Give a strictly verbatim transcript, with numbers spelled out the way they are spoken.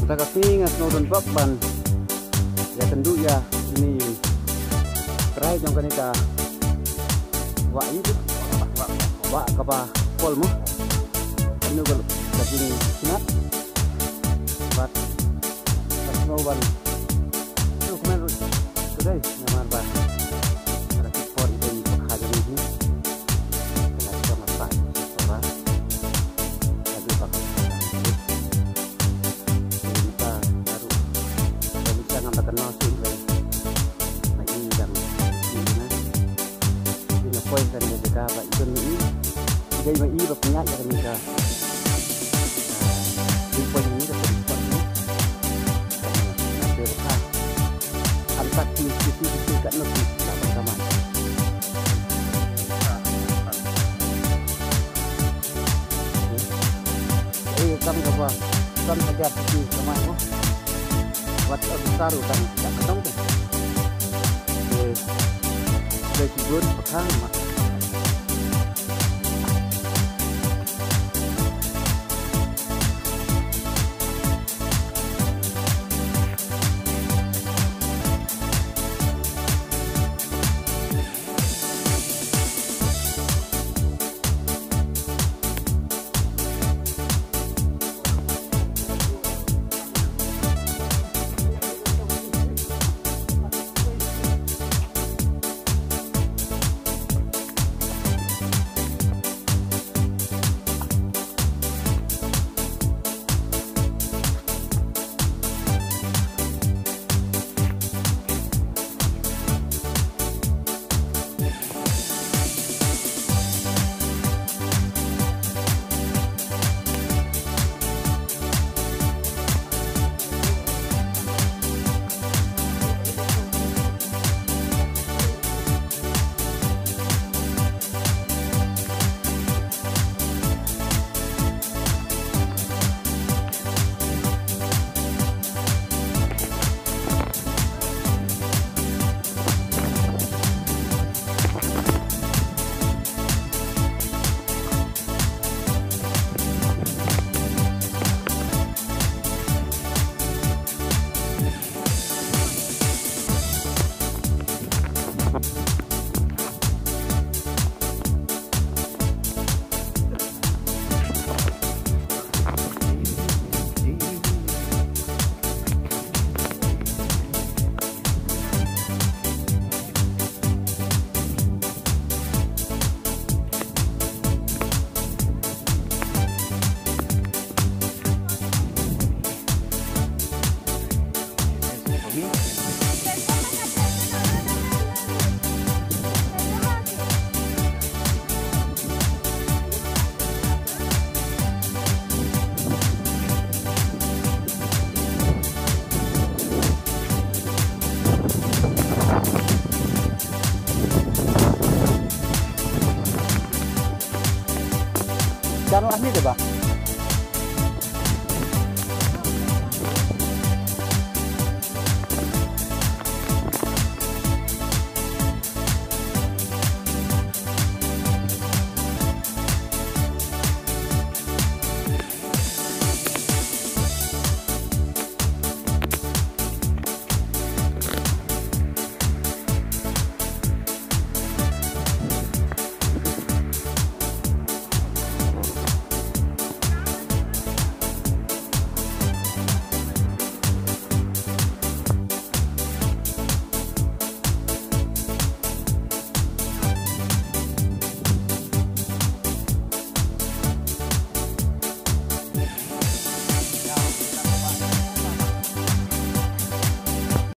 Sa ka sngi nga sngewdon bok ban ïakynduh ïa ine i trai jong kane ka wah ïa, wah kaba pol mo. Kane ka, ka jingkynat. Bad nga sngewban sngewkmen ruh. Today namar ba ka la ki por i dei i pakha jong ngi hi. Ka la jong ka sai sora. Ka dei ba ka la ki por. Te mynta ka ruh ka la ki ngam da kynmaw shuh i dei. Ma i dang i na. Te nga poi kan ïa jaka ba i don ma i. I dei ma i ba pynïaid ïa kane ka. Pynpoi ïa kane ka pynpoi ïa kane. Te ba ka. An tak ki ki ki ki kat no ki la ban kamai. Eh, kam kaba, kam hajar ki kamai mo. Wat abisar utang tak katong tu. Eh, dei ki gun pakang ma. Channel Ahli deh, Bah?